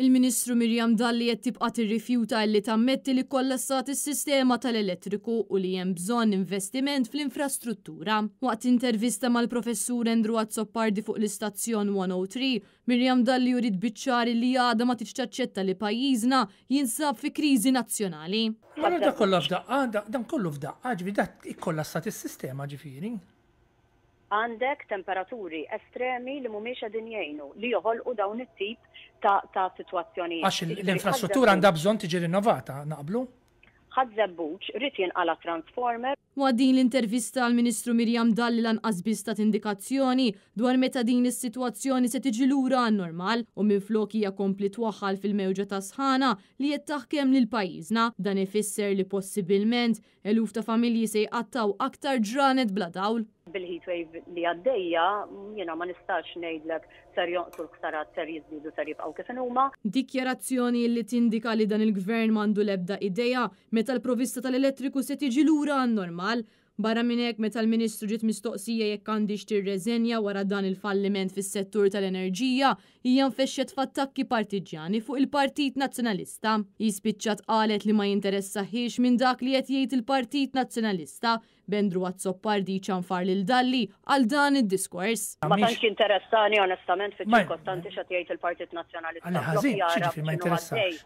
Il-Ministru Miriam Dalli qed tibqa' tirrifjuta illi tammetti li kkollassat is-sistema tal-elettriku u li hemm bżonn investiment fl-infrastruttura. Waqt intervista mal-Professur Andrew Azzopardi fuq l-istazzjon 103, Miriam Dalli uriet biċ-ċar illi għadha ma tridx taċċetta li pajjiżna jinsab fi kriżi nazzjonali. Ma da kollha f'daqqa, dan kollu f'daqqa, ġifieri da ikkollassat is-sistema ġifieri. Għandek temperaturi estremi li mhumiex qegħdin jgħinu, li joħolqu dawn it-tip ta' ta' sitwazzjonijiet. Għax l-infrastruttura għandha bżonn tiġi rinnovata, naqblu? Ħaż-Żebbuġ ried jinqala' transformer. Waqt din l-intervista l-Ministru Miriam Dalli lanqas biss tat indikazzjoni dwar meta din is-sitwazzjoni se tiġi lura għan-normal u minflok hija kompliet twaħħal fil-mewġa ta' sħana li qed taħkem lil pajjiżna. Dan ifisser li possibilment Eluf ta' familji se jqattgħu aktar ġranet bla dawl. Bil-heat wave li għaddejja, jiena ma nistax ngħidlek ser jonqsu l-ħsarat, ser jiżdiedu, ser jibqgħu kif inhuma. Dikjarazzjoni li tindika li dan il-Gvern m'għandu l-ebda idea meta l-provista tal-elettriku se tiġi lura għan-normal. Barra minn hekk, meta l-Ministru ġiet mistoqsija jekk għandhiex tirreżenja wara dan il-falliment fis-settur tal-enerġija, Hija nfexxet f'attakki partiġġjani fuq il-Partit Nazzjonalista. Hi spiċċat qalet li ma jinteressahiex minn dak li qed jgħid il-Partit Nazzjonalista, b'Andrew Azzopardi jċanfar lil Dalli għal dan id-diskors. Ma tantx jinteressani onestament fiċ-ċirkostanzi x'qed jgħid il-Partit Nazzjonalista. Flok jara x'inhu għaddej.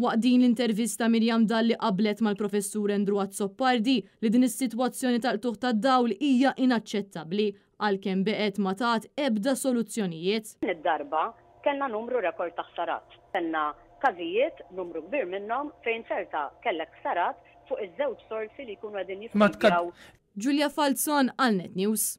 Waqt din l-intervista Miriam Dalli qablet mal-Professur Andrew Azzopardi li din is-sitwazzjoni tal-qtugħ tad-dawl hija inaċċettabbli għalkemm beqgħet ma tat ebda soluzzjonijiet. Din id-darba kellna numru rekord ta' ħsarat. Kellna każijiet, numru kbir minnhom, fejn ċerta kellek ħsarat fuq iż-żewġ sorsi li jkunu qegħdin jiffidjaw. Julia Falzon għal Net News.